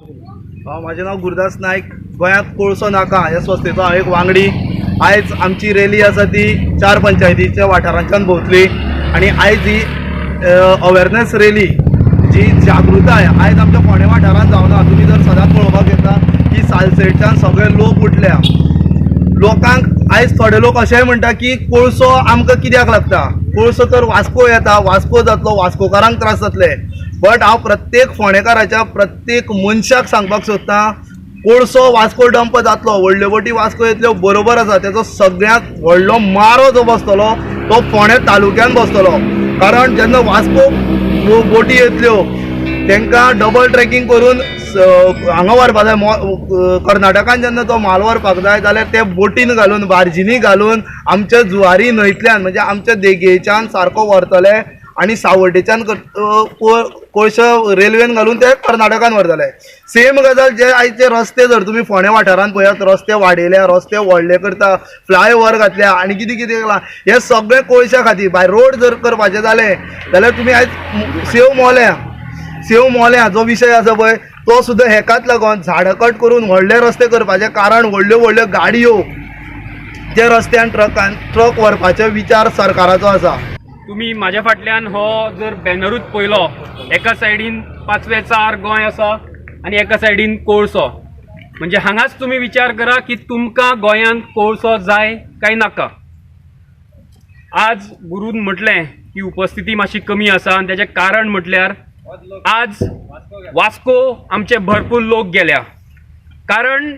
म्हाजें नांव गुरुदास नायक. गोंयांत कोळसो नाका हे संस्थेचो हांव एक वांगडी. आयज आमची रॅली आसा ती चार पंचायतीच्या वाठारांच्यान भोंवतली आनी आयज ही अवेरनेस रॅली जी जागृताय आयज आमच्या फोंडें वाठारांत जावना. तुमी जर सदांच पळोवपाक येता की सालसेटच्यान सगळे लोक उठल्या. लोकांक आयज थोडे लोक अशेंय म्हणटा की कोळसो आमकां कित्याक लागता, कोळसो तर वास्को येता, वास्को जातलो, वास्कोकारांक त्रास जातले. बट हांव प्रत्येक फोंडेकाराच्या प्रत्येक मनशाक सांगपाक सोदतां, कोळसो वास्को डंप जातलो, व्हडल्यो बोटी वास्को येतल्यो, बरोबर आसा, तेजो सगळ्यांत व्हडलो मारो जो बसतलो तो फोंडें तालुक्यान बसतलो. कारण जेन्ना वास्को बोटी येतल्यो तांकां डबल ट्रॅकिंग करून हांगा व्हरपा जाय, कर्नाटकान जेन्ना तो म्हाल व्हरपाक जाय जाल्यार ते बोटीन घालून बार्जींनी घालून आमच्या जुवारी न्हंयतल्यान म्हणजे आमच्या देगेच्यान सारको व्हरतले आनी सावड्डेच्यान कोळशो रेल्वेन घालून ते कर्नाटकान व्हरतले. सेम गजाल जे आयचे रस्ते जर तुमी फोंडें वाठारांत पळयात, रस्ते वाडयल्या, रस्ते व्हडले करता, फ्लाय ओवर घातल्या आनी कितें कितें केलां, हें सगळें कोळश्या खातीर. बाय रोड जर करपाचें जालें जाल्यार तुमी आयज सेव मोल्या, सेव मोल्या जो विशय आसा पळय तो सुद्दां हेकाच लागून झाडां कट करून व्हडले रस्ते करपाचें कारण व्हडल्यो व्हडल्यो गाडयो जे रस्त्यान ट्रकान ट्रक व्हरपाचो विचार सरकाराचो आसा. तुमी म्हाज्या फाटल्यान हो जर बॅनरूच पळयलो, एका सायडीन पाचवें चार गोंय आसा आनी एका सायडीन कोळसो. म्हणजे हांगाच तुमी विचार करा की तुमकां गोंयांत कोळसो जाय काय नाका. आज गुरून म्हटलें की उपस्थिती मातशी कमी आसा आनी तेजें कारण म्हटल्यार आज वास्को आमचे भरपूर लोक गेल्या, कारण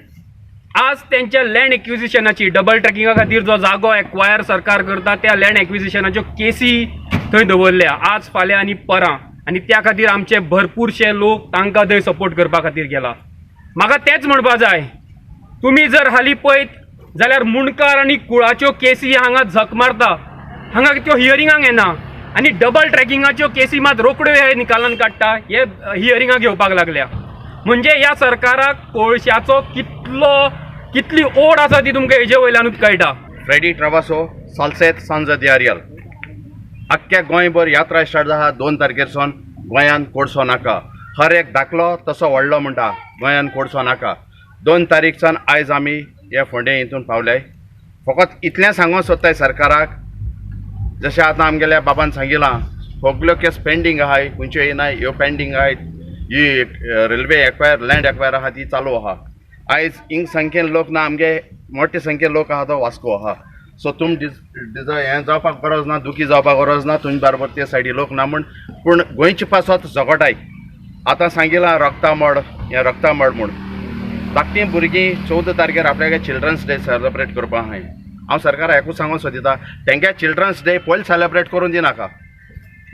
आज तेंच्या लँड एक्विजिशनाची डबल ट्रॅकिंगा खातीर जो जागो एक्वायर सरकार करता त्या लँड एक्विजिशनाच्यो केसी थंय दवरल्या आज फाल्यां आनी परां, आनी त्या खातीर आमचे भरपूरशे लोक तांकां थंय सपोर्ट करपा खातीर गेला. म्हाका तेंच म्हणपा जाय, तुमी जर हालीं पळयत जाल्यार मुंडकार आनी कुळाच्यो केसी हांगा झक मारता, हांगा त्यो हियरिंगाक येना आनी डबल ट्रॅकिंगाच्यो केसी मात रोखड्यो हे निकालान काडटा, हे हियरिंगाक घेवपाक लागल्या. म्हणजे ह्या सरकाराक कोळशाचो कितलो कितली ओड आसा ती तुमकां हेजे वयल्यानूच कळटा. फ्रेडी ट्रावासो, सालसेत, सांज दियारियल. अख्ख्या गोंयभर यात्रा स्टार्ट जाता 2 तारखेर सावन. गोंयान कोळसो नाका. हर एक धाकलो तसो व्हडलो म्हणटा गोंयान कोळसो नाका. 2 तारीख सावन आयज आमी हे फोंडें हितून पावले. फकत इतलें सांगूंक सोदताय सरकाराक, जशें आतां आमगेल्या बाबान सांगिलां, सगल्यो केस पेंडींग आहाय, खंयच्यो येनाय ह्यो पेंडींग आहाय. ही रेल्वे एक्वायर लँड एक्वायर आहा ती चालू आहा. आयज हिंग संख्येन लोक ना, आमगे मोठे संख्येन लोक आहा तो वास्को आहा. सो तुम डिज हें जावपाक गरज ना, दुखी जावपाक गरज ना, तुमचे बरोबर ते सायडी लोक ना म्हूण. पूण गोंयचे पासत झगोटाय. आतां सांगिलां रक्तामळ, हें रक्तामळ म्हूण धाकटीं भुरगीं 14 तारखेर आपल्यागे चिल्ड्रन्स डे सेलेब्रेट करपा आहाय. हांव सरकाराक एकूच सांगूंक सोदिता, तेंगे चिल्ड्रन्स डे पयलीं सेलेब्रेट करून दिनाका.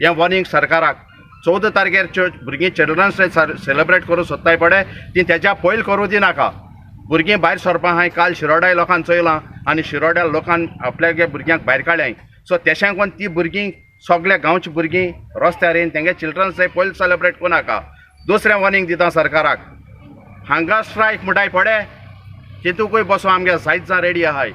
हें वॉर्निंग सरकाराक. 14 तारखेर भुरगीं चिल्ड्रन्स डे सेलेब्रेट करूंक सोदताय पळय, ती तेज्या पयलीं करूं दिनाका. भुरगीं भायर सरपा आहाय. काल शिरोड्या लोकांक चोयलां आनी शिरोड्या लोकान आपल्यागे भुरग्यांक भायर काडल्याय. सो तेशें करून ती भुरगीं सगल्या गांवची भुरगीं रस्त्यार येवन तेंगे चिल्ड्रन्स डे पयलीं सेलेब्रेट करूं नाका. दुसरें वॉर्निंग दिता सरकाराक, हांगा स्ट्रायक म्हणटाय पळय, तितूकूय बसो आमगे जायत जाण रेडी आहाय.